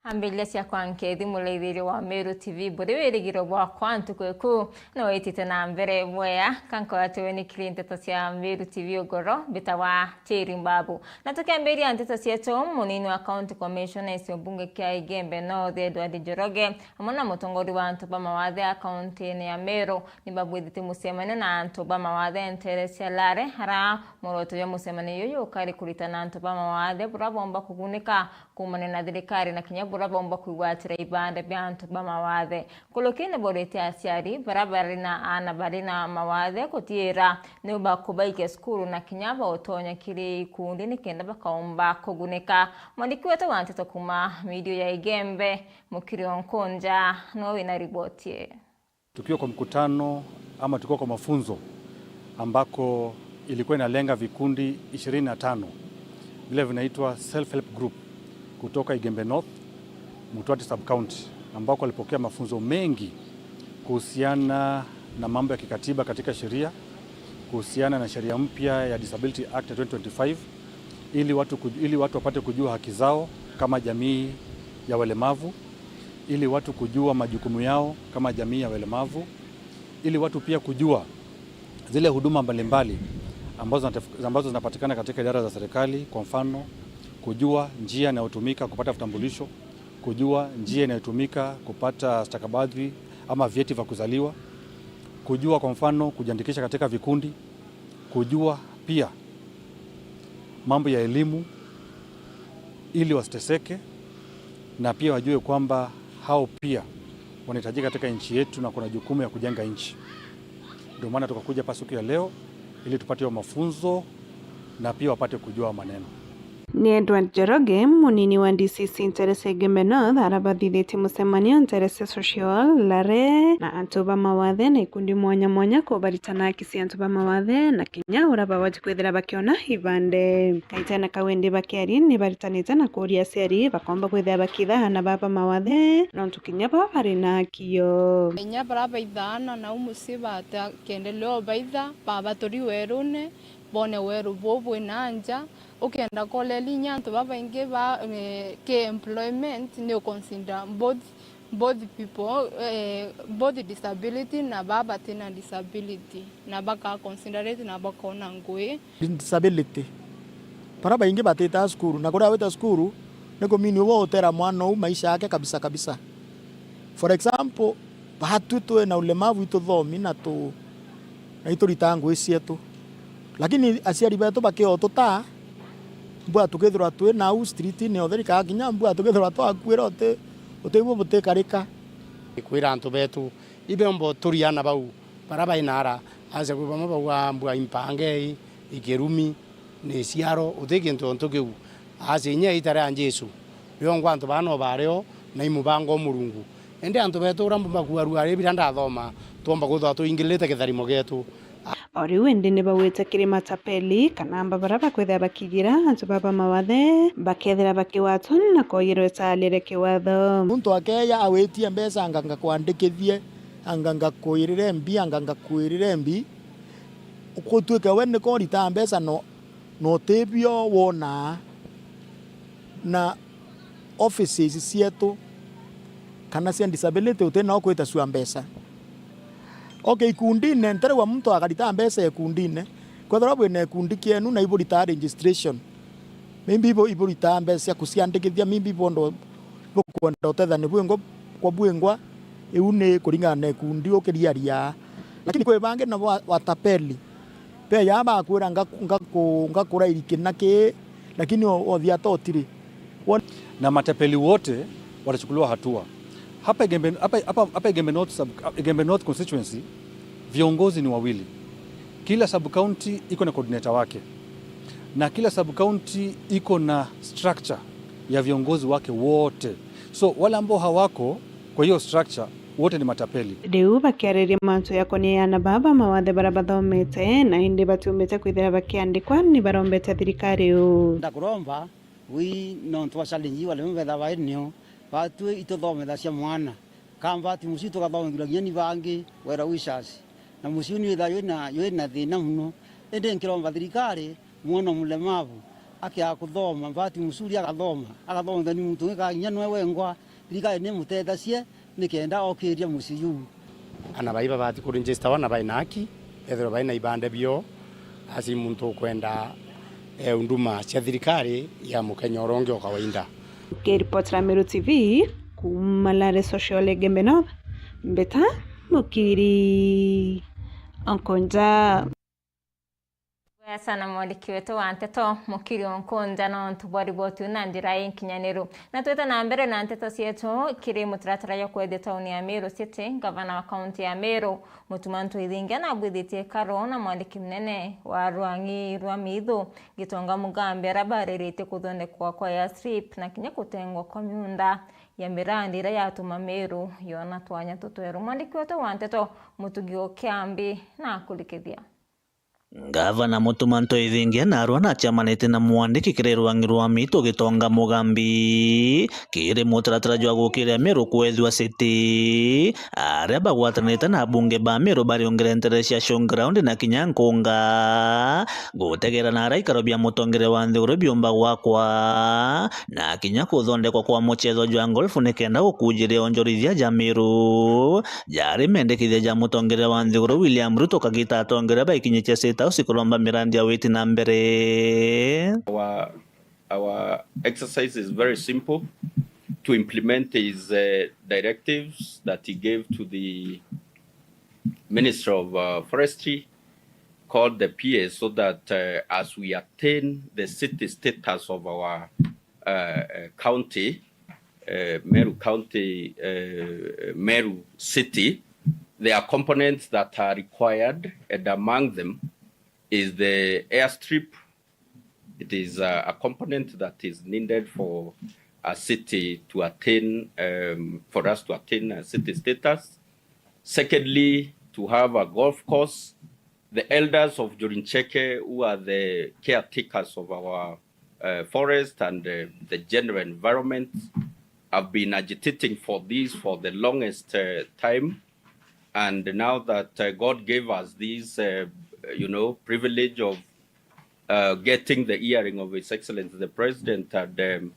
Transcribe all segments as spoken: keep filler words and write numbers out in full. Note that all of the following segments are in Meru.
Ambiriria ciakwa nkethi muraithiria wa Meru T V, buri wirigiro bwakwa ntuku iku no witite na mbere bwea. Kankoya tuwe ni kiri nteto cia Meru T V ugoro, mbitawa Cheri Mbabu. Na tukiambiria nteto cietu, munini wa County Commissioner gicigo bunge kia Igembe North, Edward Njoroge, amwe na mutongoria wa antu ba mawathe a kaunti-ini ya Meru, nibabwithitie mucemanio na antu ba mawathe ntere cia Lare, ara muoroto jwa mucemanio juju jukari kuritana antu ba mawathe buria bomba kugunika kuumania na thirikari na kinya buria bomba kwigwatira ibande bia antu ba mawathe. Nkuruki niboritie aciari baria bari na aana bari na mawathe gutiira ni bakubaikia cukuru na kinya bautonya kiri ikundi nikenda bakaumba kugunika. Mwandiki wetu wa nteto kuuma midio ya Igembe, Mukiri Onkonja, niwe wina riboti ii. Tukiwa kwa mkutano ama tukiwa kwa mafunzo ambako ilikuwa inalenga vikundi ishirini na tano vile vinaitwa self help group kutoka Igembe North, Mutwati sub county, ambako walipokea mafunzo mengi kuhusiana na mambo ya kikatiba katika sheria, kuhusiana na sheria mpya ya Disability Act ya twenty twenty-five, ili watu kuj-, ili watu wapate kujua haki zao kama jamii ya walemavu, ili watu kujua majukumu yao kama jamii ya walemavu, ili watu pia kujua zile huduma mbalimbali ambazo zinataf-, ambazo zinapatikana katika idara za serikali, kwa mfano, kujua njia inayotumika kupata vitambulisho, kujua njia inayotumika kupata stakabadhi ama vyeti vya kuzaliwa, kujua, kwa mfano, kujiandikisha katika vikundi, kujua pia mambo ya elimu ili wasiteseke, na pia wajue kwamba hao pia wanahitajika katika nchi yetu na kuna jukumu ya kujenga nchi. Ndio maana tukakuja hapa siku ya leo ili tupate hiyo mafunzo na pia wapate kujua maneno. Ni Edward Njoroge, munini wa D C C ntere cia Igembe North, arabathithitie mucemanio ntere cia Social Lare na antu ba mawathe na ikundi mwanya mwanya kubaritana haki cia antu ba mawathe na kinya uria babati kwithira bakiona ibande. Kaitene kau indi bakiaria ni baritanite na kuuria aciari bakomba kwithira bakitha aana baa ba mawathe nontu kinya bo bari na haki yo. Inya baria baithaana nau mucii bata kiendelea o baitha, babaturi werune, bone weru buu bwina nja. Ukenda koleli inya antu babaingi ba, eh, ki employment, ni uconsider both, both people, eh, both disability na baa batina disability, na baka considerate na bakona ngui. Disability. Baria baingi batitaa cukuru, na kuria wita cukuru ni kumini uwe utera mwana uu maisha yake kabisa kabisa. For example, baatwi twi na ulemavu ituthomi na tu, na ituritaa ngui cietu. Lakini aciari betu bakiotutaa, mbua tukithirwa twi nau street-ini, utheri kakinya, mbua tukithirwa twakuira uti, uti buo butikarika. Kwira antu betu, ibembo turi aana bau, baria bai naara, aca kwi bamwe bauga mbua impangei, ikirumi, ni ciaro, uti kintu ontu kiu. Aca inya ita ria Jesu, riongwa antu baa no bario, na i mubango o Murungu. Indi antu betu uria mbumba kuarua ri biria ndathoma, twomba kwithirwa twingirite kitharimo gietu. O riu indi ni bauite kiri matapeli kana amba baria bakwithira bakigira antu baa ba mawathe bakethira bakigwatwa na koyirwa italire kiwatho. Muntu akeeja agwitie mbeca anga ngakwandikithie, anga ngakwirire mbi, anga ngakwirire mbi, gutwike we niko uritaa mbeca no, no utibio wonaa. Na offices cietu kana cia disability uti nao kwita cua mbeca. Okay, ikundine, ntirauga muntu akarita mbeca ikundine. Kwethirwa bwina ikundi kienu na iburitaa registration, maybe ibu-, iburitaa mbeca cia kuciandikithia, maybe bondo bukwenda utethania bwingwa kwa bwingwa, iu ni kuringana na ikundi ukiriaria. Lakini kwi bangi nabo wa-, watapeli. Beja bakwira ngaku-, ngaku-, ngakurairi kina kii, lakini o-, othiata utiri. Won- Na matapeli wote watachukuliwa hatua. Hapa Igembe, hapa, hapa, hapa Igembe North sub-, Igembe North constituency, viongozi ni wawili. Kila sub county iko na coordinator wake. Na kila sub county iko na structure ya viongozi wake wote. So, wale ambao hawako kwa hiyo structure, wote ni matapeli. Riu bakiariria mantu jakonie aana baa ba mawathe baria bathomete na indi batiumite kwithira bakiandikwa, ni barombete thirikari uu. Ndakuromba, wi nontu wa challenge iu arimi betha bairi nio, batwi ituthomethacia mwana. Kamba ati mucii tukathomithua kinya ni bangi, wera wisasi. Na mucii uu ni witha jwina, jwina thina muno. Indi nkiromba thirikari, mwana mulemavu, Akiaga kuthoma, Bahati Musuri agathoma, agathomithania muntu ungi, ka kinya nwe wengwa, thirikari ni imutethacie nikenda okiria mucii juu. Ana bai babati kuregister wana bai na haki, bethirwe bai na ibande bio, asi muntu ukwenda, eh, huduma cia thirikari ya mukenya uria ungi o kawaida. Kiripotera Meru T V kuuma Lare Social Gembe North, Mbeta Mukiri Onkonja. Wega sana mwandiki wetu wa nteto, Mukiri Onkonja, nontu bwa riboti iu na njira inkinyaniru. Na twite na mbere na nteto cietu, kiri mutaratara jwa kwethia tauni ya Meru City, ngavana wa kaunti ya Meru, Mutuma Ntwithingia, nabwithitie karo na mwandiki munene wa rwang'i rwa Miithu, Gitonga Mugambi, aria bariritie kuthondekwa kwa airstrip na kinya kutengwa kwa miunda ya mirandi iria yatuma Meru yona twanya tutweru. Mwandiki wetu wa nteto, Mutugi Okiambi, na akurikithia. Ngavana Mutuma Ntwithingia naarua nachamanite na mwandiki kiri rwang'i rwa Miithu Gitonga Mugambi kiri mutaratara jwa gukiria Meru kwethua city, aria bagwatanite na abunge ba Meru bariungire ntere cia showground na kinya nkunga gutegera na aria ikaro bia mutongeria wa nthiguru biumba gwakwa na kinya kuthondekwa kwa muchetho jwa golf nikenda gukujiria onjorithia ja Meru. Jari mendekithia ja mutongeria wa nthiguru William Ruto kagita atongeria baikinyitie State House kuromba mirandi ya witi na mbere. Our, our exercise is very simple, to implement his, uh, directives that he gave to the Minister of, uh, Forestry, called the P A, so that, uh, as we attain the city status of our, uh, uh, county, uh, Meru County, uh, Meru City, there are components that are required, and among them is the airstrip. It is, uh, a component that is needed for a city to attain, um, for us to attain a city status. Secondly, to have a golf course. The elders of Njuri Ncheke, who are the caretakers of our, uh, forest and, uh, the general environment, have been agitating for this for the longest, uh, time. And now that, uh, God gave us this, uh, you know, privilege of, uh, getting the hearing of His Excellency the President and, um,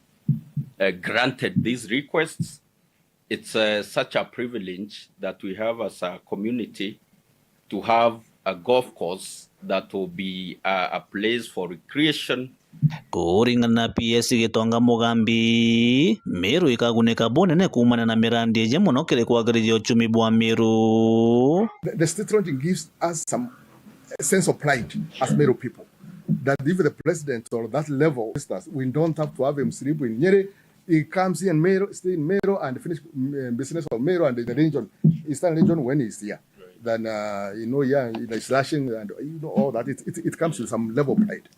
uh, granted these requests, it's, uh, such a privilege that we have as a community to have a golf course that will be a, a place for recreation. Kuringana na P S Gitonga Mugambi, Meru ikagunika bunene kuumana na mirandi iji mono kiri kwagirithia uchumi bwa Meru. The, the state launching gives us some sense of pride as Meru people, that if the president or that level, we don't have to have him sleep in Nyeri. He comes here in Meru, stay in Meru, and finish, mm, business of Meru and the region, Eastern region when he's here. Then, uh, you know, yeah, the slashing and, you know, all that, it, it, it comes with some level of pride.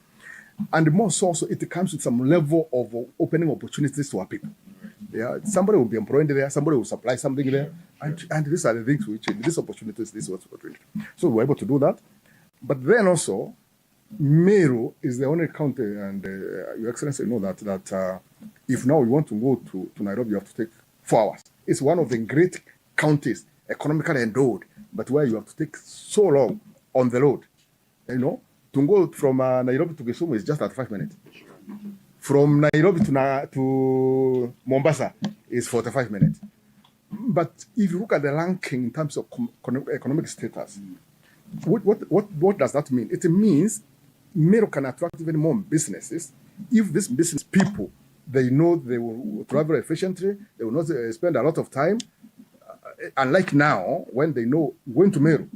And more so, so it comes with some level of opening opportunities to our people. Yeah, somebody will be employed there, somebody will supply something there, and, and these are the things which, these opportunities, this is what's opportunity. So we're able to do that. But then also, Meru is the only county, and, uh, Your Excellency, you know that, that, uh, if now you want to go to, to Nairobi, you have to take four hours. It's one of the great counties, economically endowed, but where you have to take so long on the road. You know, to go from, uh, Nairobi to Kisumu is just thirty-five minutes. From Nairobi to Na-, to Mombasa is forty-five minutes. But if you look at the ranking in terms of com-, econo-, economic status, what, what, what, what does that mean? It means Meru can attract even more businesses if these business people, they know they will travel efficiently, they will not, uh, spend a lot of time. Uh, unlike now, when they know going to Meru,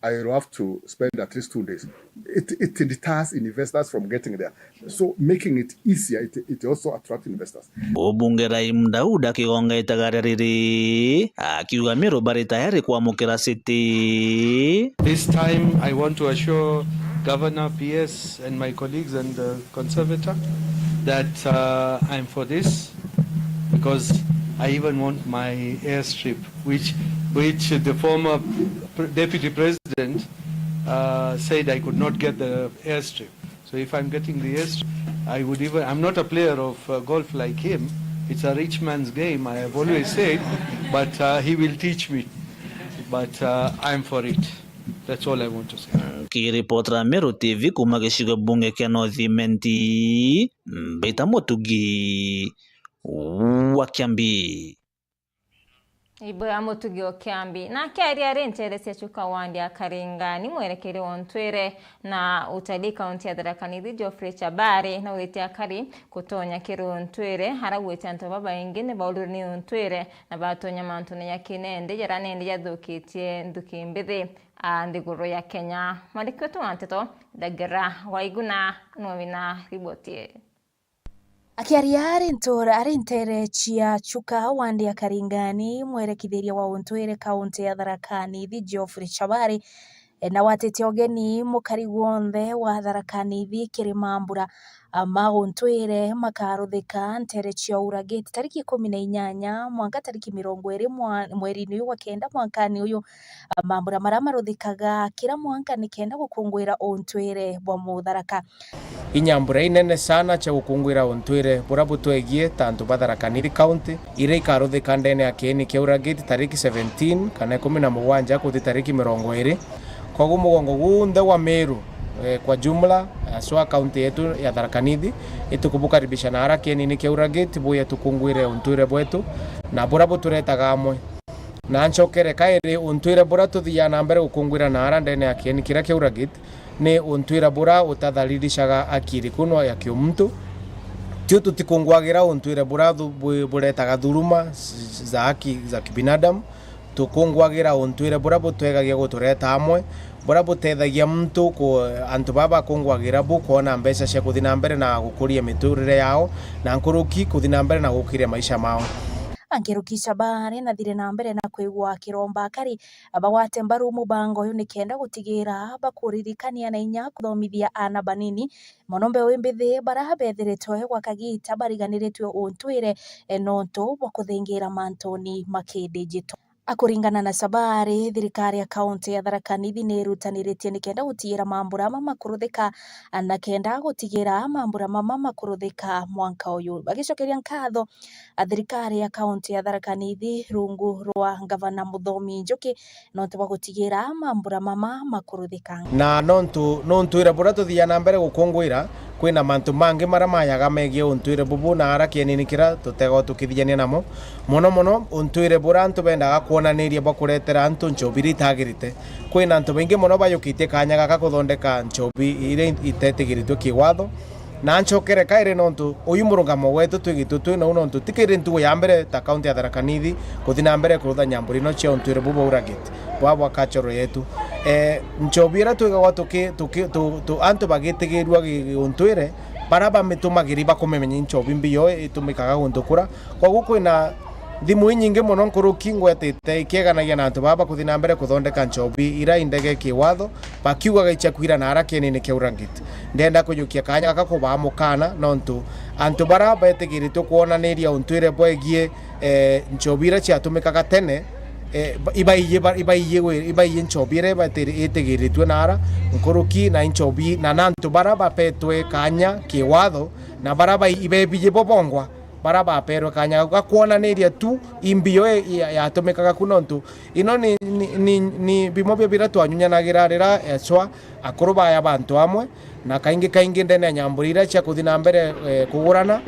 I will have to spend at least two days. It, it deters investors from getting there. So making it easier, it, it also attracts investors. Ubunge Rahim Daud akigonga itagaria riri, akiuga Meru bari tayari kwamukira city. This time I want to assure Governor, P S and my colleagues and the conservator that, uh, I'm for this, because I even want my airstrip, which, which the former pr-, deputy president, uh, said I could not get the airstrip. So if I'm getting the airstrip, I would even, I'm not a player of, uh, golf like him. It's a rich man's game, I have always said, but, uh, he will teach me. But, uh, I'm for it. That's all I want to say. Nkiripotera Meru T V kuuma gicigo bunge kia North Imenti, Mbaita Mutugi wa Kiambi. Ibwega Mutugi o Kiambi. Nake aria ari nteere cia Chuka wandi ya Karingani, mwerekeri wa untwire na utalii kaunti ya Tharaka Nithi, Geoffrey Chabari, naugite akari gutonya kiri untwire, arauite antu babaingi ni baurire ni untwire na batonya mantune ja kinende, jaria nende jathukitie nthuki mbithi a nthiguru ya Kenya. Mwandiki wetu wa nteto, Ndagera Waiguna, nwe wina riboti ii. Akiaria ari ntura, ari nteere cia Chuka wandi ya Karingani, mwerekithiria wa untwire kaunti ya Tharaka Nithi, Geoffrey Chabari, e, na watitie ugeni mukari gwonthe wa Tharaka Nithi kiri mambura a, ma untwire makaruthika nteere cia Ura Gate tariki ikumi na inyanya mwanka tariki mirongo iri mwa-, mweriini uyu wa kenda mwankani uyu. A, mambura maria maruthikaga kira mwanka ni kenda gukunguira untwire bwa Mutharaka. Inyambura inene sana cia gukunguira untwire buria butwegie ta antu ba Tharaka Nithi County, iria ikaruthika ndene ya kieni kia Ura Gate tariki seventeen kana ikumi na mugwanja kuthi tariki mirongo iri. Koguo mugongo gunthe wa Meru, eh, kwa jumla, haswa kaunti yetu ya Tharaka Nithi, itukubukaribisha naara kienini kia Ura Gate, buya tukunguire untwire bwetu na buria buturetaga amwe. Na ncokere kairi, untwire buria tuthiaa na mbere gukunguira naara ndene ya kieni kiria kia Ura Gate, ni untwire buria utatharirishaga akiri kunwa ya kiumuntu. Tiu tutikungwagira untwire buria thu-, bu-, buretaga thuruma z-, za haki za kibinadamu. Tukungwagira untwire buria butwegagia gutureta amwe, buria butethagia muntu ku-, antu baa bakungwagira bu kwona mbeca cia kuthi na mbere na gukuria miturire yao, na nkuruki kuthi na mbere na gukiria maisha mao. Ankeruki Chabari nathire na mbere na kwigwa akiromba akari bagwate mbaru mubango uyu ni kenda gutigira bakuririkania na inya kuthomithia aana banini mono mbeu imbithi baria bethiritwe gwa kagiita bariganiritue untwire, e, nontu bwa kuthingira mantuni ma kidijito. Akuringana na Chabari, thirikari ya kaunti ya Tharaka Nithi ni irutaniritie ni kenda gutigira mambura ama makuruthika, na kenda gutigira mambura mama makuruthika mwanka uyu. Bagicokeria nkatho a thirikari ya kaunti ya Tharaka Nithi rungu rwa ngavana Muthomi Njuki, nontu bwa gutigira mambura mama makuruthika. Na nontu, nontu ira buria tuthiaa na mbere gukunguira, kwina mantu mangi maria mayaga megie untwire bubu na ara kienini kiria tutego tukithijania namo. Mono mono, untwire buria antu bendaga kwonaniria bwa kuretera antu nchobi iria itagirite. Kwina antu baingi mono bayukitie kanya gaka kuthondeka nchobi iria itetigiritwe kiwatho. Na ncokere kairi nontu uyu murungamo wetu twigitwe twi nau, nontu ti kiri ntugu ya mbere ta kaunti ya Tharaka Nithi kuthi na mbere kurutha nyambura ino cia untwire buu bwa Ura Gate, bwa, bwa cultural yetu. Eh, nchobi iria twigagwa tuki-, tuki-, tu-, tu-, antu bagitigirua gi-, gi-, untwire, baria bamitumagiri bakumemenya i nchobi mbiyo itumikaga guntu kura. Koguo kwina thimu inyingi mono nkuruki ngwetite ikieganagia na antu baa bakuthi na mbere kuthondeka nchobi iria indege kiwatho, bakiugaga icia kwira na ara kienini kia Ura Gate. Ndenda kujukia kanya gaka kubaa mukana, nontu antu baria betigiritwe kwonaniria untwire bwegie, eh, nchobi iria ciatumikaga tene, eh, ba-, ibaiye ba-, ibaiye gwi-, ibaiye nchobi iria ibatiri-, itigiritwe na ara nkuruki na inchobi, na, na antu baria bapetwe kanya kiwatho, na baria bai-, ibebiye bo bongwa, baria baperwe kanya ga kwonaniria tu i mbio i-, ya-, yatumikaga ku, nontu ino ni, ni, ni, ni bimwe bia biria twanyunyanagira riria ecwa akuru baya bantu amwe, na kaingi kaingi ndene ya nyambura iria cia kuthi na mbere, eh, kugurana,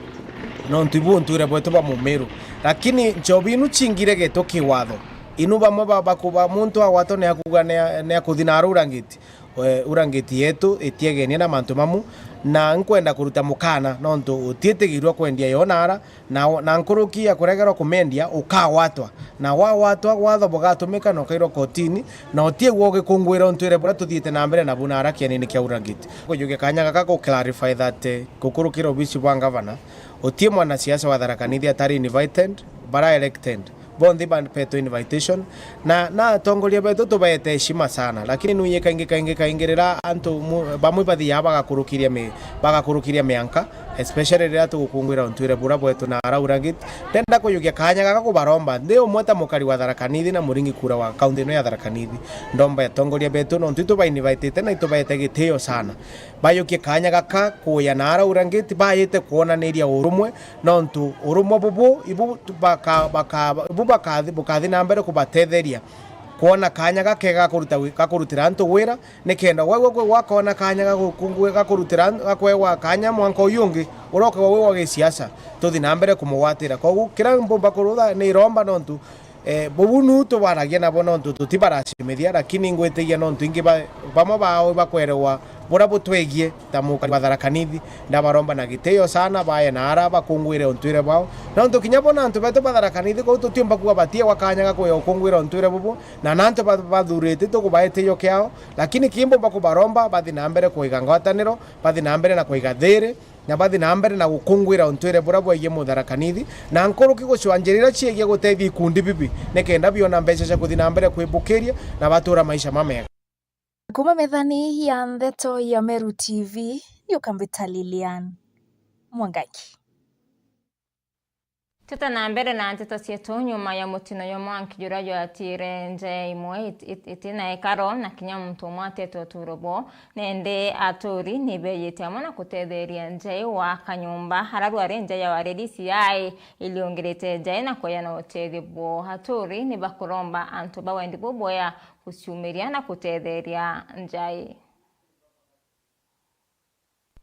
nontu ibu untwire bwetu bwa Mumiru. Lakini nchobi inu cingire geto kiwatho, inu bamwe ba-, bakuba muntu agwatwa ni akuga ni a-, ni akuthi na ara Ura Gate. Eh, Ura Gate yetu itiegenie na mantu mamu, na nkwenda kuruta mukana, nontu utietigirwa kwendia yo nara, na, na nkuruki ya kuregerwa kumendia, ukagwatwa. Na wagwatwa, watho bugatumika na ukairwa kotini, na utiegwa ugikungwira untwire buria tuthiite na mbere nabu na ara kienini kia Ura Gate. Kujukia kanya gaka ku clarify that, eh, gukurukira obisi bwa ngavana, utie mwanasiasa wa Tharaka Nithi atari invited, bara elected. Bonthe bapetwe invitation, na, na atongoria betu tubaete heshima sana, lakini nuye kaingi, kaingi, kaingi riria antu mu-, bamwe bathiaga bagakurukiria mi-, bagakurukiria mianka, especially riria tugukungwira untwire bura bwetu na ara Ura Gate. Ndenda kujukia kanya gaka kubaromba, ndi umwe ta mukari wa Tharaka Nithi na muringi kura wa kaunti ino ya Tharaka Nithi, ndomba atongoria betu, nontu itubainvitite na itubaete gitio sana. Bajukie kanya gaka kuya na ara Ura Gate, bayite kwonaniria urumwe, nontu urumwe bubu, ibu tu-, baka-, baka-, ibu bakathi-, bukathi na mbere kubatetheria kwona kanya gakega ga kuruta wi-, ga kurutira antu wira, nikenda gwe, gwe, gwe wakoona kanya ga gukungu-, ga kurutira an-, ga kwegwa kanya mwanka uyu ungi, urokewa wi wa gisiasa, tuthi na mbere kumugwatira. Koguo, kiria mbumba kurutha ni iromba, nontu, eh, bubu nu tubaragia nabo, nontu tutibaracimithia, lakini ngwitigia nontu ingi ba-, bamwe bao bakwerewa buria butwegie ta mukari wa Tharaka Nithi. Ndabaromba na gitio sana, baye na ara bakungwire untwire bwao. Nontu kinya bona antu betu ba Tharaka Nithi, kou tutiumba kuuga batiegwa kanya ga kwea ukungwira untwire bubu, na na antu ba-, bathurite tukubae gitio kiao, lakini kimbumba kubaromba bathi na mbere kuiga ngwataniro, bathi na mbere na kuiga thiri, na bathi na mbere na gukungwira untwire buria bwegie Mutharaka Nithi, na nkuruki gucua njira iria ciegie gutethia ikundi bibi, nikenda biona mbeca cia kuthi na mbere kwibukiria na batura maisha mamega. Kuma methani ya ndeto ya Meru T V, ni ukambita Lilian Mwangangi. Tete na mbere na nteto cietu, nyuma ya mutino jwa mwanki juria jwatiire njaa imwe it-, it-, itina ikaro, na kinya muntu umwe ateete uturo bwao, nende aturi ni beejite amwe na kutetheria njaa wa kanyumba, ara rwari njaa ya wari D C I iliungirite njaa na kwejana utethio bwao. Aturi ni bakuromba antu ba wendi bubwea guciumiria na kutetheria njaa.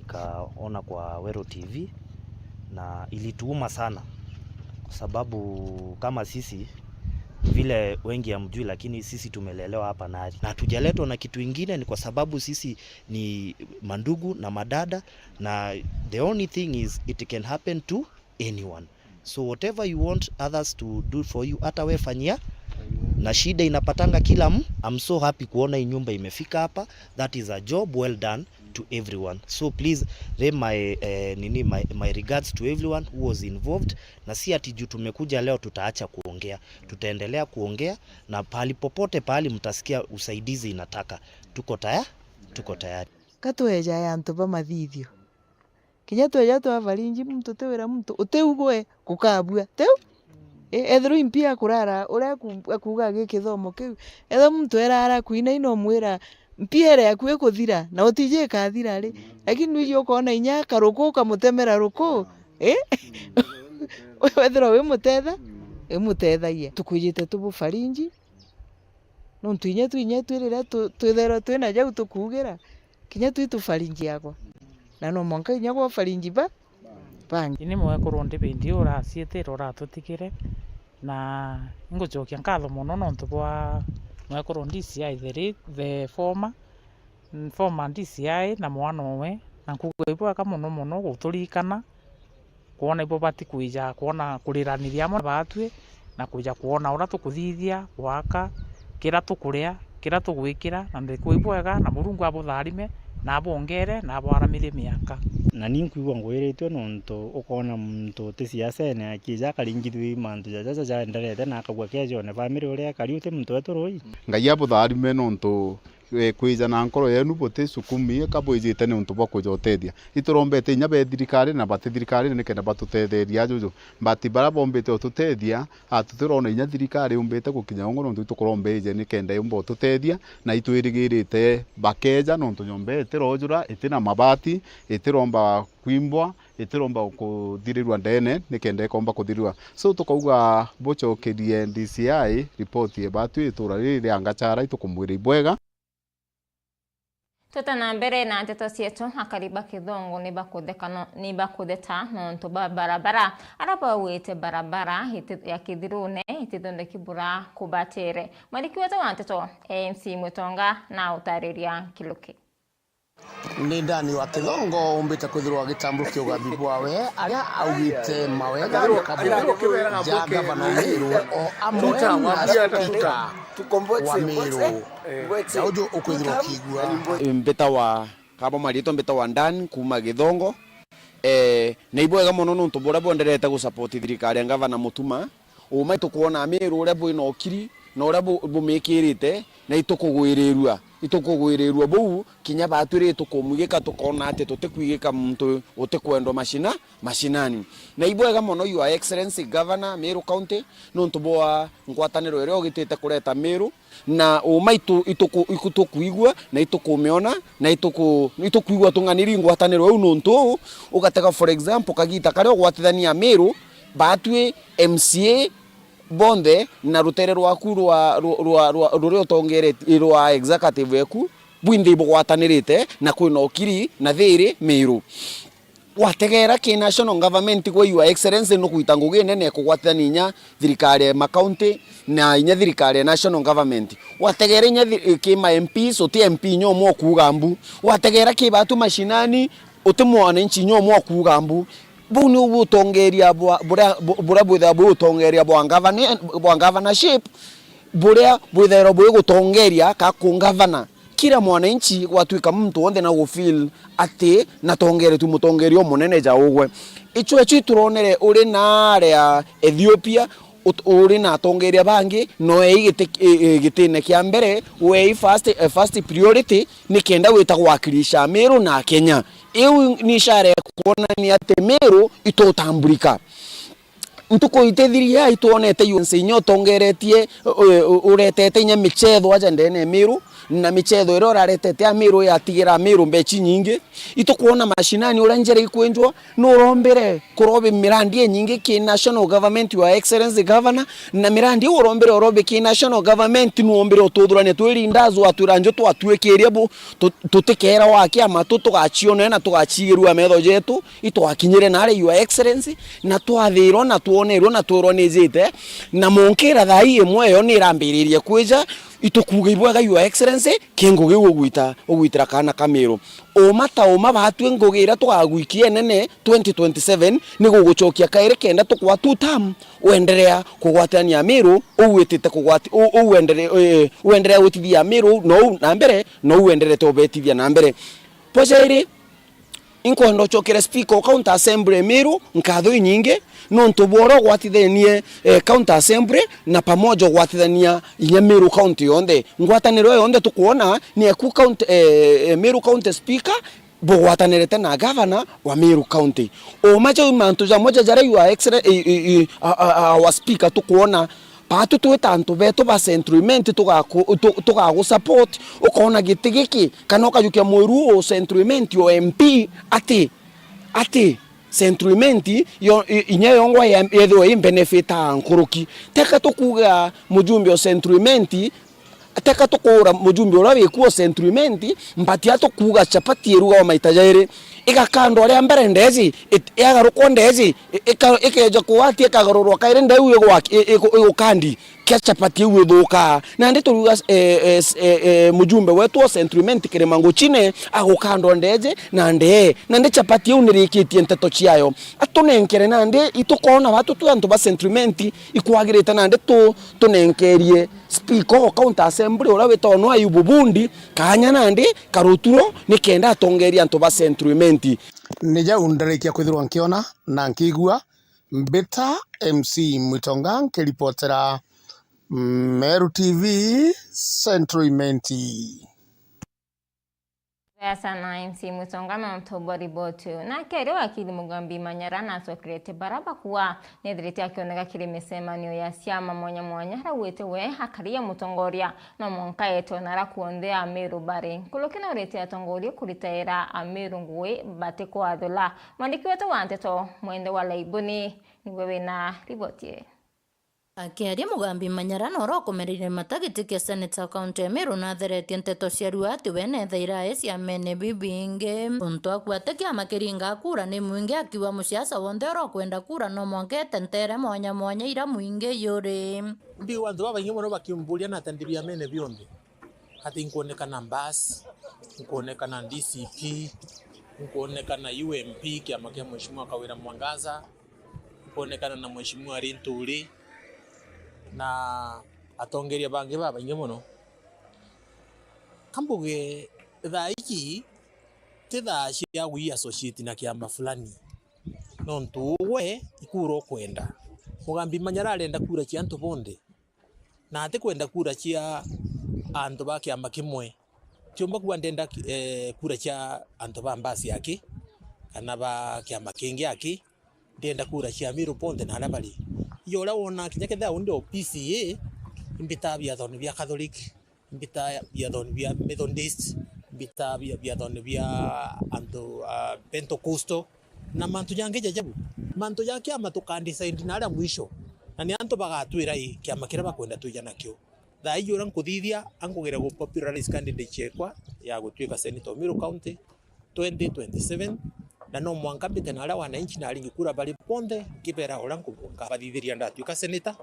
Nikaona kwa Weru T V na ilituuma sana, kwa sababu kama sisi, vile wengi hamjui, lakini sisi tumelelewa hapa Nari. Na hatujaletwa na kitu ingine, ni kwa sababu sisi ni mandugu na madada, na the only thing is it can happen to anyone. So whatever you want others to do for you, hata we fanyia. Na shida inapatanga kila m-, I'm so happy kuona hii nyumba imefika hapa. That is a job well done to everyone. So please, re my, eh, nini, my, my regards to everyone who was involved. Na si ati juu tumekuja leo tutaacha kuongea. Tutaendelea kuongea, na pahali popote pahali mtasikia usaidizi inataka, tuko taya-, tuko tayari. Ka tweja ya antu ba mathithio. Kinya tweja twa farinji muntu, tiwira muntu, utiugwe gukabua. Tiu? I, ethirwa impi akurara, uria aku-, akuuga gi kithomo kiu. Ethirwa muntu erara akuinaina, umwira, "Mpi ere yaku ikuthira, na utiji ikathira ri?" Lakini nwiji ukoona inya karuku ukamutemera ruku, i? Wethirwa wi mutetha, imutethagia. Tukwijite tubu farinji, nontu inya tu, inya tu riria tu-, twithairwa twina jau tukuugira, kinya tu itufarinjiagwa. Na no mwanka inya gwa farinji ba, bangi. Ni mwekuru ndi bindi uraciitire uratutigire, na ingucokia nkatho mono nontu bwa mwekuru D C I the late, the former, former D C I na mwana owe, na nkuuga ibwega mono mono guturirikana, kwona ibo bati kwija kwona kuriraniria amwe na baatui, na kwija kwona uria tukuthithia, gwaka, kiria tukuria, kiria tugwikira, na ndikui bwega, na Murungu abutharime, na abwongere, na abwaramirie miaka. Na ni nkwigua ngwiritue nontu ukoona muntu uti siasene akija akaringithua mantu jaja jaenderete, na akagua kiejone family uria ekari uti muntu wetu rui. Ngai abutharime nontu eh, kwija na nkoro yenu buti sukumi, ka bwijite ni untu bwa kuja utethia. Iturombete inya be thirikari na bati thirikari nikenda batutetheria ajuju. But bara bombite ututethia, a, tutirona inya thirikari yumbite gukinya ungu nontu itukuromba ije nikenda yumba ututethia, na itwirigirite bakeja nontu nyomba itirojura, itina mabati, itiromba kwimbwa, itiromba kuthirirua ndene nikenda ikomba kuthirirua. So tukauga bucokerie D C I report ye batu itura riri ria Ngachara, itukumwira ibwega. Twita na mbere na nteto cietu, akari ba Kithongo ni bakutheka no-, ni bakutheta nontu bwa barabara. Ara bauite barabara iti-, ya Kithirune itithondeki bura kubatere. Mwandiki wetu wa nteto, A M C Mwitonga, na utariria nkiruki. Ni Dani wa Kithongo umbite kwithirwa agitambukia ugambi bwawe, aria augite mawega na kabura ja gavana wa Meru o amwe na spika wa Meru. Na uju ukwithirwa ukiigua. Mbitawa, kabo marietwa mbitawa Dan kuuma Githongo. Eh, na ibwega mono nontu buria bwenderete gusupport thirikari ya gavana Mutuma. Uma itukwona Meru uria bwina ukiri na uria bu-, bumikirite, na itukugwirirua, itukugwirirua buu, kinya batwiri itukumwigika, tukona ati tutikwigika muntu utikwendwa mashina-, mashinani. Na ibwega mono, Your Excellency Governor, Meru County, nontu bwa ngwataniro iria ugitite kureta Meru, na uma itu-, ituku-, itukwigua na itukumiona, na ituku-, itukwigua tung'aniri ngwataniro iu, nontu uu ugatega, for example, kagita karia ugwatithania Meru, batwi M C A, bonthe na rutere rwaku rwa, rwa, rwa, rwa, ruria utongereti-, rwa executive eku, bwinthe ibugwatanirite na kwina ukiri na thiri Miru. Wategera ki national government gwe, Your Excellency, nugwita ngugi nene ya kugwatithania inya thirikari ya macounty na inya thirikari ya national government. Wategera inya thi-, ki ma M Ps, uti M P inya umwe ukuuga mbu. Wategera ki batu mashinani, uti mwananchi inya umwe ukuuga mbu. Buu ni utongeria bwa, buria, bu-, buria bwithagirwa bwi utongeria bwa govern-, bwa governorship, buria bwithagirwa bwi gutongeria ka kungavana. Kila mwananchi gwatuika muntu wonthe na gufeel ati natongeretue mutongeria umunene ja ugwe. Icio, icio ituronere uri na aria Ethiopia, ut-, uri na atongeria bangi, no ei giti-, i-, i-, gitine kia mbere, wei first, eh, first priority, nikenda wita gwakilisha Meru na Kenya. Iu ni ishara ya kuonania ati Meru itutambulika. Ntuku itithiria itwonete U N C inya utongeretie, u-, u-, uretete inya michetho aja ndene ya Meru, na michetho iria uraretete a Meru yatigira Meru mbechi nyingi. Itukwona mashinani uria njira ikwenjwa, nurombire kurobi mirandi inyingi ki national government, Your Excellency Governor, na mirandi iu urombire urobi ki national government, nuombire ututhurania twi leaders, watwira nju twatwikiria bu, tu-, tutikera wa kiama tu, tugachionere na tugachigirua metho jetu. Itwakinyire naari, Your Excellency, na twathirwa na twonerwe na twirwa nijite, na munkira thaa ii imwe yo nirambiririe kwija, itukuuga ibwega, Your Excellency, ki ngugi ugwita, ugwitira kaana ka Miru. Uma ta uma batwi ngugi iria tugagwikia nene twenty twenty-seven ni gugucokia kairi kenda tukwa two term, wenderea kugwatania Miru, uu witite kugwati-, u-, uu wendere-, eh, wenderea gwitithia Miru, nou na mbere, nou wenderete ubetithia na mbere. Bwa jairi, Inkwenda ucokere Speaker o County Assembly Miru nkatho inyingi nontu bwa uria ugwatithenie, eh, County Assembly na pamoja ugwatithania inya Miru County yonthe. Ngwataniro iyo yonthe tukwona ni eku county, eh, eh, Miru County Speaker bugwatanirite na Governor wa Miru County. Uma jau mantu jamwe ja jaria Your Excellen-, i-, i-, i-, a-, a-, a-, our Speaker tukwona Baatu twita antu beetu ba Central Imenti tugaku-, tu-, tugagusupport, ukoona giti giki, kana ukajukia mwiru uu Central Imenti o M P, ati, ati Central Imenti yo, i-, inya yongwa ye-, yethirwe i benefit a nkuruki. Teka tukuuga mujumbe o Central Imenti, teka tukuura mujumbe uria wiku o Central Imenti, mbatia tukuuga chapati irugagwa maita jairi. Igakandwa ria mbere ndeji, it-, yagarukwa ndeji, i-, ika-, ikeja kugwati ikagarurwa kairi ndeu igwak-, i-, igu-, igukandi, kia chapati iu ithukaa. Nandi turiuga, eh, eh, s-, eh, eh, mujumbe wetu wa Central Imenti Kirima Nguchine agukandwa ndeji na ndee. Nandi chapati iu nirikitie nteto ciayo. Atunenkere nandi itukoona batu twi antu ba Central Imenti ikwagirite nandi tu-, tunenkerie Speaker o County Assembly uria witagwa nwa Ayubu Bundi, kaanya nandi karuturo nikenda atongerie antu ba Central Imenti. Ni jau ndarikia kwithirwa nkiona na nkigua, mbita M C Mwitonga nkiripotera Meru T V Central Imenti. Wega sana M C Mwitonga na untu bwa riboti uyu. Nake ri wakili Mugambi Manyara nacokeretie bara bakua nethirite akioneka kiri micemanio ya ciama mwanya mwanya, arauite we akari ya mutongoria no mwanka etwe nara kuonthe Amiru bari. Nkuruki naurite atongoria kuritaira Amiru ngui batikwathula. Mwandiki wetu wa nteto Mwende wa Laibuni niwe wina riboti ii. Akiaria, Mugambi Manyara noro ukumereire mata giti kia seneta wa kaunti ya Meru natheretie nteto cia rua ati we nethaira e ciamene bibingi. Untu akua ati kiama kiringaa kura ni mwingi, akiuga musiasa wonthe uria ukwenda kura no mwanka etentere mwanya mwanya ira mwingi yuri. Mbiigua antu babaingi mono bakimburia natendibia mene bionthe. Ati nkuonekana Mbas, nkuonekana D C P, nkuonekana U M P, kiama kia Mheshimiwa Kawira Mwangaza, nkuonekana na Mheshimiwa Linturi, na atongeria bangi babaingi mono. Kambuge thaa iji ti thaa cia gwi associate na kiama fulani. Nontu ugwe ikura ukwenda. Mugambi Manyara arenda kura cia antu bonthe. Na atikwenda kura cia antu ba kiama kimwe. Tiumba kuuga ndenda, eh, kura cia antu ba mbasi aki, kana ba kiama kingi aki. Ndenda kura cia Amiru bonthe na aria bari. Iyo uria wona kinya kethira undi o P C A, imbitaa biathoni bia Catholic, imbitaa biathoni bia Methodist, imbitaa bia-, biathoni bia antu, ah, Pentecostal, na mantu jangi jajabu. Mantu ja kiama tuka decide na aria mwisho. Na ni antu bagatwira ii kiama kiria bakwenda twija nakio. Thaa iji uria nkuthithia, ankugire gu popularize candidate ciekwa ya gutwika senator o Meru County twenty twenty-seven, na no mwanka mbite na aria wananchi na aringi kura bari bonthe, nkibera uria nku-, nkabathithiria ndatwika senator,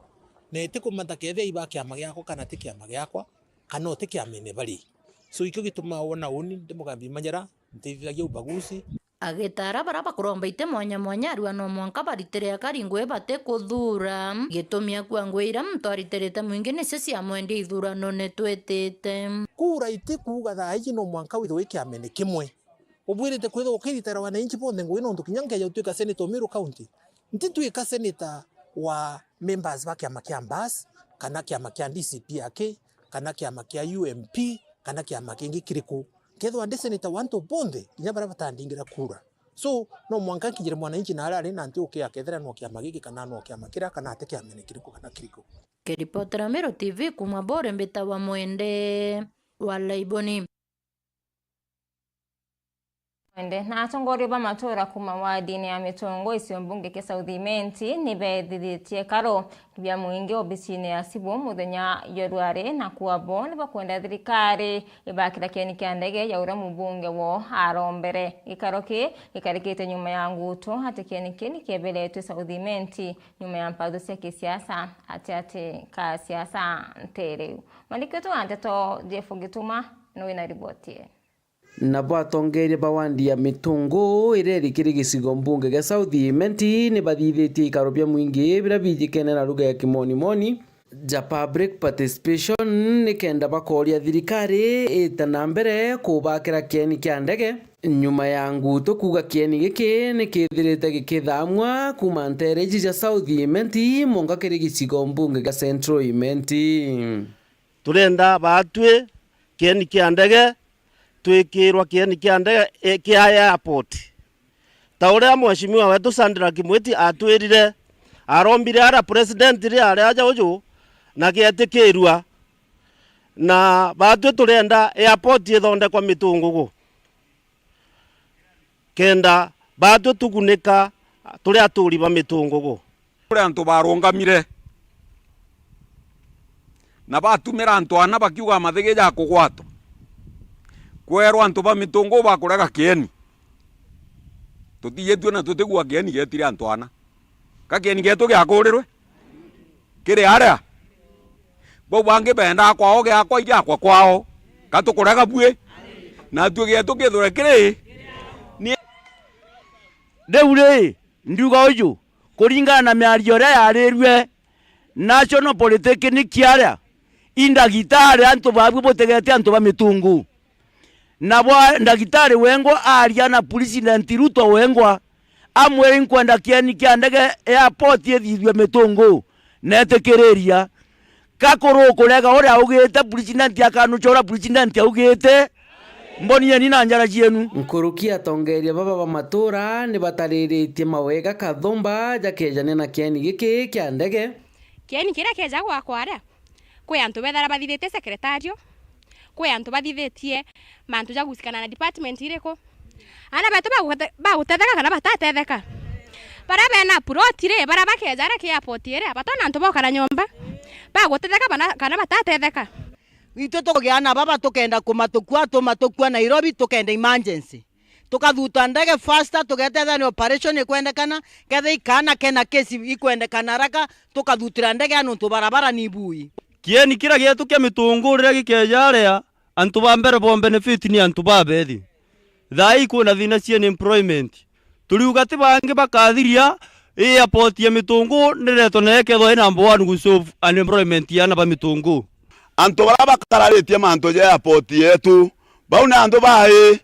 na itikumata kethia iba kiama giakwa kana ti kiama giakwa, kana uti kiamene bari. So, ikio gitumaa wona uni ndi Mugambi Manyara, ntithithagia ubaguzi. Agitaara baria bakuromba iti mwanya mwanya arua no mwanka baritire akari ngugi batikuthuura. Gitumi akua ngugi iria muntu aritirite mwingi nicio ciamwendia ithuranone twitite. Kura itikuuga thaa iji no mwanka withirwe wi kiamene kimwe. Ubwirite kwithirwa ukiritira wananchi bonthe ngugi, nontu kinya nkeja gutwika senator o Meru County, ntitwika senator wa members ba kiama kia Mbas, kana kiama kia D C P aki, kana kiama kia U M P, kana kiama kingi kiriku. Nkethirwa ndi senator wa antu bonthe, kinya baria batandingira kura. So, no mwanka nkinyire mwananchi na aria ari na nthi ukia akethira no kiama giki, kana no kiama kiria, kana ati kiamene kiriku kana kiriku. Kiripotera Meru T V kuuma Bore, mbitawa Mwende wa Laiboni. Ende na atongoria ba matura kuuma wardini ya Mitungu, gicigo mbunge kia South Imenti, ni beethithitie ikaro bia mwingi obisine ya Sibu muthenya jwa rwari, na kuuga bo ni bakwenda thirikari ibakira kieni kia ndege ya uria mubunge woo arombere. Gikaro ki gikarikite nyuma ya ngutu ati kieni ki ni kieberetwe South Imenti nyuma ya mpatho cia kisiasa ati ati ka siasa nti riu. Mwandiki wetu wa nteto Jeff Gituma ni wina riboti ii. Nabo atongeeria ba wandi ya Mitungu iria iri kiri gicigo mbunge gia South Imenti ni bathithitie ikaro bia mwingi biria biijikene na lugha ya Kimonimoni ja public participation, nikenda bakooria thirikari iite na mbere kubakira kieni kia ndege, nyuma ya ngutu kuuga kieni giki ni kithirite gikithamua kuuma nteere iji ja South Imenti mwanka kiri gicigo mbunge gia Central Imenti. Turenda baatwi kieni kia ndege, twikirwa kieni kia ndege, e, kia airport. Ta uria mheshimiwa wetu Sandra Kimwiti atwirire, arombire ara president ri ari aja uju, na gietikirua. Na baatwi turenda airport ithondekwa Mitungugu. Kenda baatwi tugunika turi aturi ba Mitungugu. Kuri antu barungamire na batumira antu ana bakiuga mathigi ja kugwatwa, kwerwa antu ba Mitungugu bakurega kieni. Tutijitue na tutigua kieni gietire antu ana. Ka kieni gietu giakurirwe? Kiri aria? Bau bangi bendaa kwao giakwa, igiakwa kwao. Ka tukurega bui? Natue gietu kithire kiri ni. Riu ri, ndiuga uju, kuringana na miario iria yarirue, national politics ni kiaria, i ndagitari antu babu butegete antu ba Mitungu. Nabo ndagitari wengwa aaria na President Ruto wengwa, amwira, "Inkwenda kieni kia ndege airport ithithue Mitungu," na etikiriria. Ka kuru ukurega uria augite, President akanucha uria President augite? Mbonieni na njara cienu. Nkuruki atongeeria baba ba matura ni batariritie mawega kathumba jakejania na kieni giki kia ndege. Kieni kiria keja gwakwa aria, kwi antu bethara bathithitie secretarial, kwi antu bathithitie mantu ja gusikana na department iriku. Aana betu bagute-, bagutetheka kana batatetheka? Baria bena plot ri, baria bakeja aria ki airport iria, batona antu bokara nyomba, bagutetheka bana-, kana batatetheka? Itwe tugiana baba tukenda kumatukua, tumatukua Nairobi, tukenda emergency. Tukathuta ndege faster, tugetethania operation ikwendekana, kethira ikaana kena case ikwendekana haraka, tukathutira ndege ya nontu barabara ni bui. Kieni kiria gietu kia Mitungu riria gikeja aria, antu ba mbere bo benefit ni antu babethi. Thaa ii kwina thina cia unemployment. Turiuga ti bangi bakathiria, ii airport ya Mitungu niretwe na ikethwa i number one gu solve unemployment ya aana ba Mitungu. Antu baria bakararitie mantu ja airport yetu, bau ni antu bai?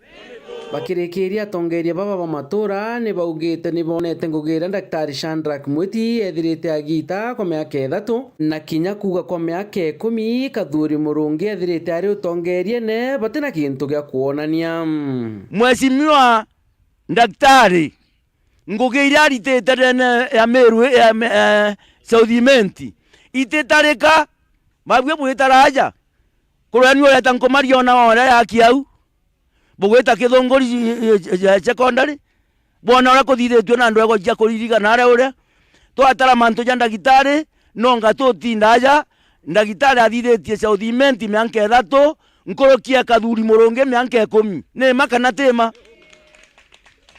Bakirikiria, atongeeria baba ba matura ni baugite ni bonete ngugi iria Daktari Shadrack Mwiti ethirite agiita kwa miaka ithatu, na kinya kuuga kwa miaka ikumi Kathuri Murungi ethirite ari utongeeriene batina kintu gia kwonania. Mheshimiwa Daktari, ngugi iria aritite ndene ya Meru, ya me-, eh, South Imenti, ititarika, babue bwitara aja. Kureni ureta nkumariona oria yaki au. Bugwita Kithunguri, eh, eh, eh, secondary. Bwona uria kuthithitue na ndwego cia kuririgana aria uria. Twatara mantu ja ndagitari, Nonga tutinda aja, ndagitari athithitie South Imenti mianka ithatu, nkuruki e Kathuri Murungi mianka ikumi. Ni ma kana ti ma?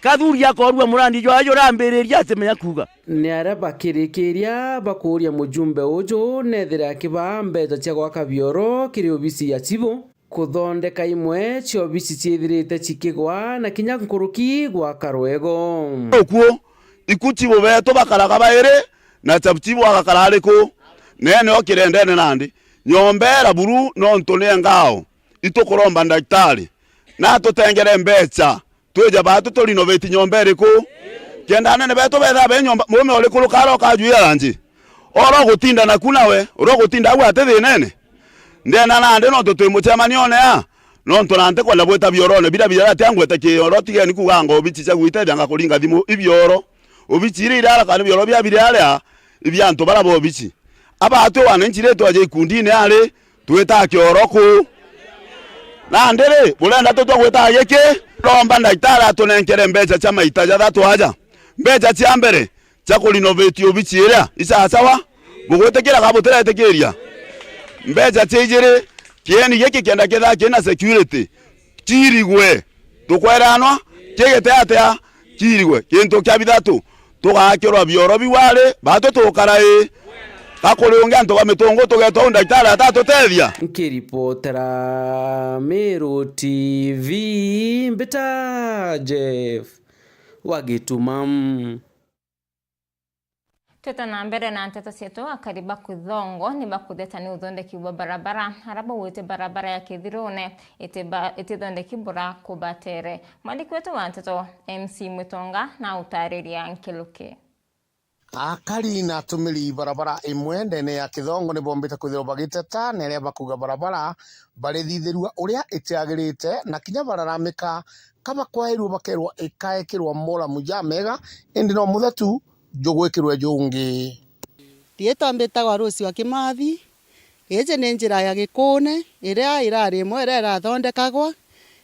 Kathuri akoorua murandi jwawe jurambiriria atimenya kuuga. Ni aria bakirikiria bakuuria mujumbe uju nethire akibaa mbeca cia gwaka bioro kiri obisi ya chibu, kuthondeka imwe cia obisi ciithirite cikigwa na kinya nkuruki gwaka rwego. Ukuo, iku chibu beetu bakaraga bairi, na chabu chibu agakara ari ku? Neene o kirendene nandi. Nyomba ira buru nontu ni engao. Itukuromba ndagitari, na atutengere mbeca, twije baatu tu renovate nyomba iriku? Kenda anene beetu betha be nyomba, murume uriku rukara ukajwira ranji? Oro gutinda naku nawe, uro gutinda au ati thinene? Ndena nandi nontu twi mucemanione aa, nontu na ntikwenda gwita biorone bira biratia ngwete kioro, tigeni kuuga anga obichi cia gwitethia nga kuringa thimu ibioro. Obichi iria irara kana bioro bia biri aria, ibia antu bara ba obichi. Abaatwi wananchi ri twaje ikundine ari, twitaa kioro ku? Nandi ri, burenda tutwa gwitaa giki? Romba ndagitari atunenkere mbeca cia maita jathatu aja. Mbeca cia mbere, cia kurenovate obichi iria isasawa, bugwitikira kana butiretikiria? Mbeca cia ijiri, kieni giki kenda kethira kina security, kirigwe. Tukweranwa, kigite atia? Kirigwe. Kintu kia bithatu, tugakirwa bioro biu ari, baatu tukara ii? Ka kuri ungi antu ba mitungu tugetwa u ndagitari atatutethia? Nkiripotera Meru T V, mbita Jeff wa Gituma. Twite na mbere na nteto cietu, akari ba Kuthongo ni bakutheta ni uthondeki bwa barabara, ara bauite barabara ya Kithirune itiba-, itithondeki bura kubatere. Mwandiki wetu wa nteto, M C Mwitonga, na utariria nkiluki. Akari na atumiri barabara imwe ndene ya Kithongo ni bombite kwithirwa bagiteta, na iria bakuga barabara barithithirua uria itiagirite, na kinya bararamika ka bakwairua bakerwa ikaekirwa moramu jamega, indi no muthetu jugwikirwe jungi. Riitwa mbitagwa Rose wa Kimathi. Iji ni njira ya Gikuune, iria irari imwe iria irathondekagwa,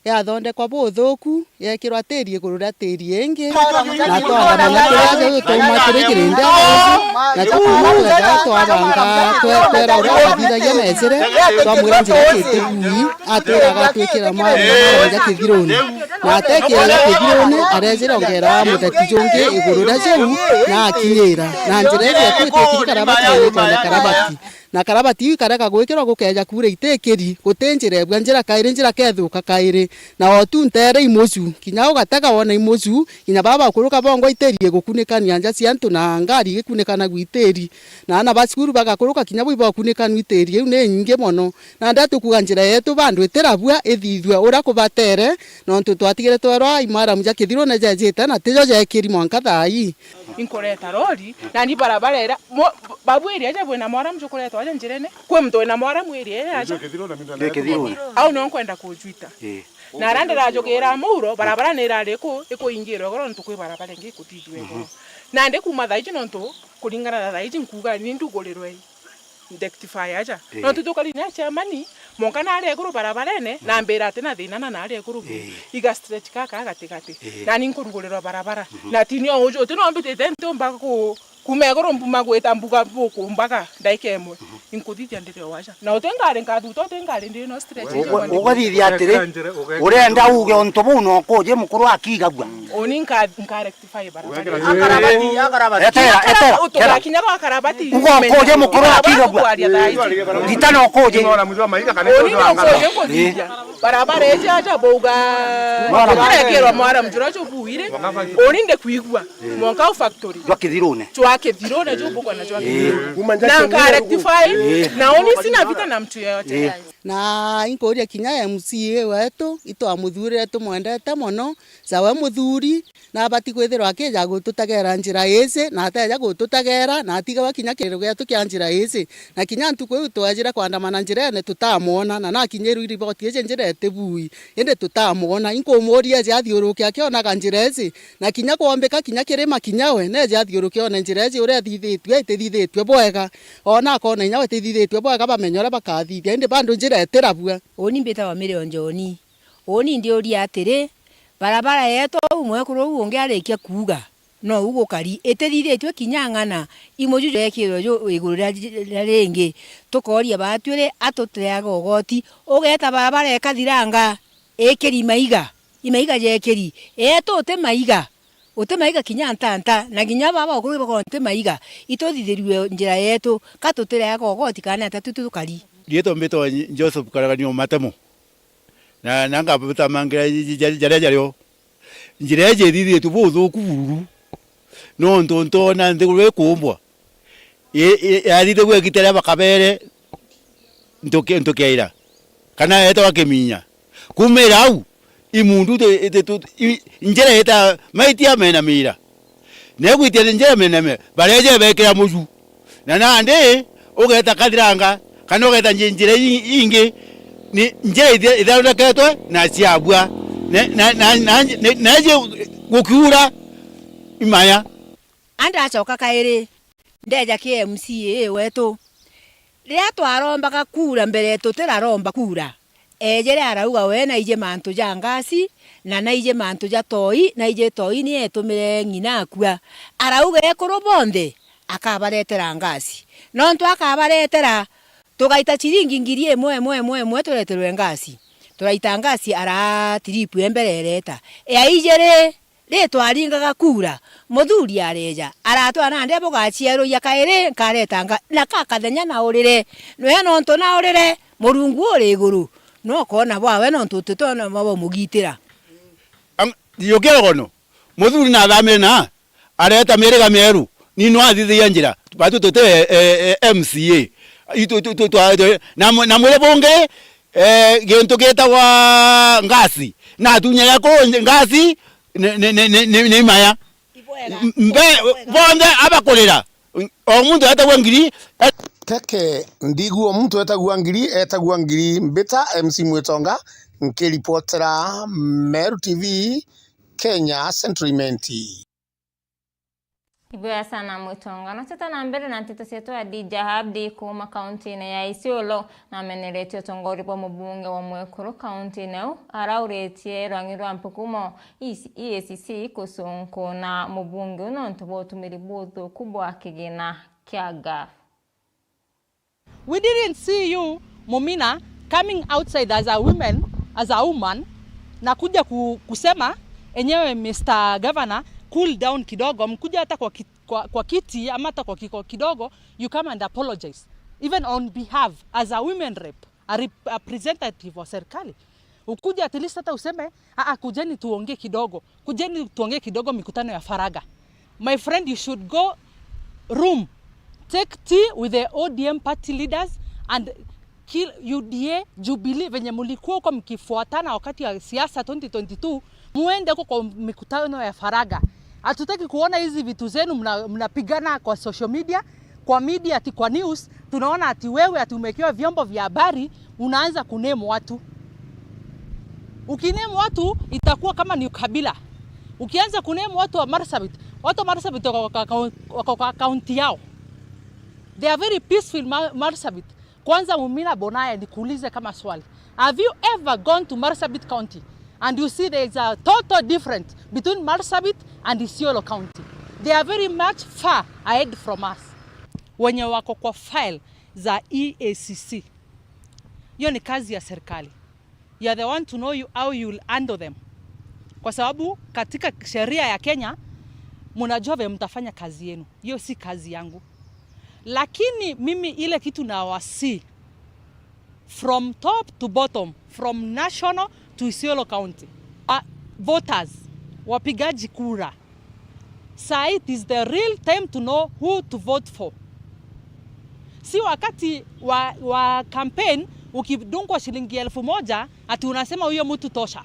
yathondekwa buthuku, yekirwa tiiri iguru ria tiiri ingi, na twarama na turia tuuma kiri kirindi areeji, na tukuuma twega twabanga kwe-, kwera uria twathithagia na ejire, twamwira njira iji iti bui, atwiraga atwikira mwaria ja Kithiruni. Na atekira ja Kithiruni, arejira ongera mutheti jungi iguru ria jiu, na akinyira. Na njira iji atwitite kiri karabati, na ni kwenda karabati. Na karabati iu ikarega gwikirwa gukeeja kuura itikiri, guti njira ebua njira kairi, njira kethuka kairi. Na o tu nteere imucu, kinya ugatega wona imucu, kinya baba bakuruka bongwa itiri igukunikania nja cia antu na ngari igikunikanagua itiri. Na aana ba cukuru bagakuruka kinya bwi bakunikanua itiri iu ni inyingi mono. Na ndetu kuuga njira yetu bandu itirabua ithithue uria kubatere, nontu twatigire twerwa imaramu ja Kithirune jejite na tijo jekiri mwanka thaa ii. Inkureta rori, nani barabara ira, mo-, babu area aja bwina mwaramu jukuretwa aja njirene, kwi muntu wina mwaramu area ira aja. Kithiruni. Au no nkwenda kujwita. Ii. Na ara ndirajugira muuro, barabara ni irari iku-, ikuingirwa igoro nontu kwi barabara ingi ikuthithua igoro. Nandi kuuma thaa iji nontu kuringana na thaa iji nkuuga ni ndugurirwe rectify aja. Ii. Nontu tukari na chairman, monka naria iguru barabarene, na mbira ati na thina na naria iguru bu. Ii. Iga stretch kaka gatigati. Ii. Nani nkurugurirwa barabara. Na tini o uju, uti no mbitite ntiumba ku-, kuuma iguru mbuma gwita mbuga bukumbaga ndaika imwe. Inkuthithia ndiri o aja. Na uti ngari nkathuta, uti ngari ndi no stretch. Ugathithia atiri, urenda uge untu buu no kuuji mukuru akigagua. Uni nka-, nka-, Tifai barabara. Akarabati, akarabati. Etera, etera, etera. Tugakinya gwa karabati. Uga ukuje mukuru akiga bwa. Gita no ukuje. Uni no ukuje nkuthithia. Barabara iji aja bauga. Mwana. Turekirwa mwaramu jura jubuire. Uni ndi kwigua. Mwanka u factory. Jwa Kithirune. Jwa Kithirune, jubukwa na jwa Kithirune. Na nka rectify. Na uni sina vita na mtu yeyote. Na inkuria kinya M C A wetu, itwamuthurire tumwendete mono, cawe muthuri, na abati kwithirwa akija gututegera njira iji, na ateja gututegera, na atigagwa kinya kiriru gietu kia njira iji. Na kinya ntuku iu twejire kwandamana njirene, tutamwona, na nakinyirwe i riboti iji njira itibui, indi tutamwona. Inkumuria eje athiuruke akionaga njira iji, na kinya kwombika kinya kirima kinya we, neje athiuruke one njira iji uria ithithitue, itithithitue bwega. Ona akona inya we itithithitue bwega, bamenye uria bakathithia, indi bado njira itirabua. Uni mbitagwa Miriam Njoni. Uni ndiuria atiri, barabara yetu uu mwekuru uu ungi arikia kuuga, nou gukari, itithithitue kinya ng'ana, imuju jwekirwe ju iguru ria, ria ringi. Tukooria baatwiri, a tutireaga ugoti, ugeeta barabara ikathiranga, ikiri maiga, imaiga jekiri, eetu uti maiga. Uti maiga kinya ntanta, na kinya baba ukuru bakorwo nti maiga, ituthithirue njira yeetu, ka tutireaga ugoti kana atia tu tukari. Riitwa mbitwa Joseph Karagania Matemo, na, na ngabutamangira ja-, ja-, jaria jario. Njira iji ithithitue buthuku bururu, nontu ntoona nthiguru ikuumbwa, i-, i-, yathithagua igita ria bakabere ntuki-, ntukiaira, kana eetagwa Kiminya. Kuumira au, imundu iti-, iti-, tu-, i-, njira ita-, maitia menamira. Na igwitia njira mename, bareeja beekira muju. Na nandi, ugeeta kathiranga, kana ugeeta nji-, njira i-, ingi, ni njira ithi-, ithondeketwe na ciabua. Na, na, na, na, na, na iji gukiura, imaya. A ndacoka kairi, ndeeja ki M C A weetu. Riria twarombaga kuura mbere, tutiraromba kuura, eejire arauga we naiji mantu ja ngasi, na naiji mantu ja toi, naiji toi ni eetumire ng'ina akua. Arauga ekuru bonthe akabareetera ngasi. Nontu akabareetera, tugaita ciringi ngiri imwe, imwe, imwe, imwe tureterwe ngasi. Turaita ngasi ara trip e mbere ireeta. E ya ijiri, ri twaringaga kuura, muthuri areeja, aratwaa nandi bugaciaruria kairi, nkaretanga, na ka kathenya naurire. Nwe nontu naurire, Murungu uri iguru, nokoona bwawe nontu tutona bwa bumugitira. Ang-, yukira gono, muthuri nathamire na areeta miriga mieru, ni nwathithagia njira, batu tuti, e, e, e, M C A. Itu, tu, tu, twa, twa, na mwe-, na mwire bungi, eh, gintu gitagwa ngasi. Na atunya ya kuu ngasi ni, ni, ni, ni, ni, ni maya. Ibwega. M-, mbe, ibwega. Bonthe abakurira. O muntu etagwa ngiri, e- Teke, ndigua muntu etagua ngiri, etagua ngiri. Mbita M C Mwitonga, nkiripotera Meru T V, Kenya, Central Imenti. Ibwega sana Mwitonga. Na twita na mbere na nteto cietu, Adija Abdi kuuma kauntine ya Isiolo nameneretie utongoria bwa mubunge wa mwekuru kauntine iu, arauritie rwang'i rwa mpukumo E A C C kucunkuna mubunge uu nontu bwa utumiri buthuku bwa kigina kia gaf. We didn't see you, Mumina, coming outside as a women, as a woman, na kuja ku-, kusema enyewe, Mister Governor, cool down kidogo, mkuja hata kwa ki-, kwa, kwa kiti ama hata kwa kiko kidogo, you come and apologize. Even on behalf, as a women rep, a rep-, a representative wa serikali. Ukuje at least hata useme, "Ah, ah, kujeni tuongee kidogo. Kujeni tuongee kidogo mikutano ya faragha." My friend, you should go room. Take tea with the O D M party leaders and kill U D A, Jubilee, venye mlikuwa huko mkifuatana wakati wa siasa twenty twenty-two, muende huko kwa mikutano ya faragha. Hatutaki kuona hizi vitu zenu mna-, mnapigana kwa social media, kwa media, ati kwa news. Tunaona ati wewe ati umewekewa vyombo vya habari, unaanza kuname watu. Ukiname watu itakuwa kama ni ukabila. Ukianza kuname watu wa Marsabit, watu wa Marsabit wako kwa, wako kwa kaunti yao. They are very peaceful Ma-, Marsabit. Kwanza, Mumina Bonaye, nikuulize kama swali. Have you ever gone to Marsabit County and you see there is a total difference between Marsabit and Isiolo County? They are very much far ahead from us. Wenye wako kwa file za E A C C, hiyo ni kazi ya serikali. You are the one to know you, how you will handle them. Kwa sababu katika sheria ya Kenya, mnajua vile mtafanya kazi yenu. Hiyo si kazi yangu. Lakini mimi ile kitu nawasihi, from top to bottom, from national to Isiolo County, uh, voters, wapigaji kura, saa hii it is the real time to know who to vote for. Si wakati wa, wa campaign ukidungwa shilingi elfu moja ati unasema huyo mtu tosha.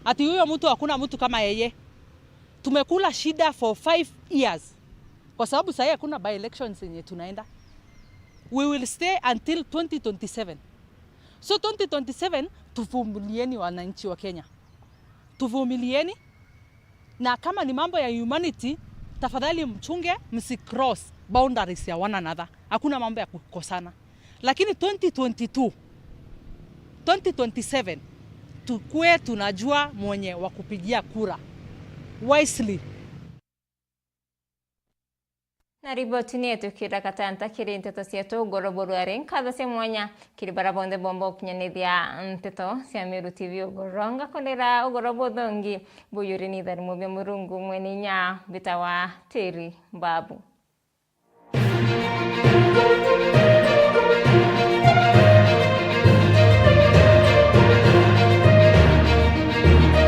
Ati huyo mtu, hakuna mtu kama yeye. Tumekula shida for five years. Kwa sababu saa hii hakuna by elections yenye tunaenda. We will stay until twenty twenty-seven. So twenty twenty-seven, tuvumilieni wananchi wa Kenya. Tuvumilieni. Na kama ni mambo ya humanity, tafadhali mchunge, msicross boundaries ya one another. Hakuna mambo ya kukosana. Lakini twenty twenty-two, twenty twenty-seven, tukue tunajua mwenye wa kupigia kura wisely. Na riboti ni yetu kira katanta kiri nteto cietu ugoro burwari. Nkatho cia mwanya kiri bara bonthe bomba ukinyanithia nteto cia Meru T V ugoro. Ngakunira ugoro buthongi buyuri ni tharimo bia Murungu mwene inya bitawa Teri Babu.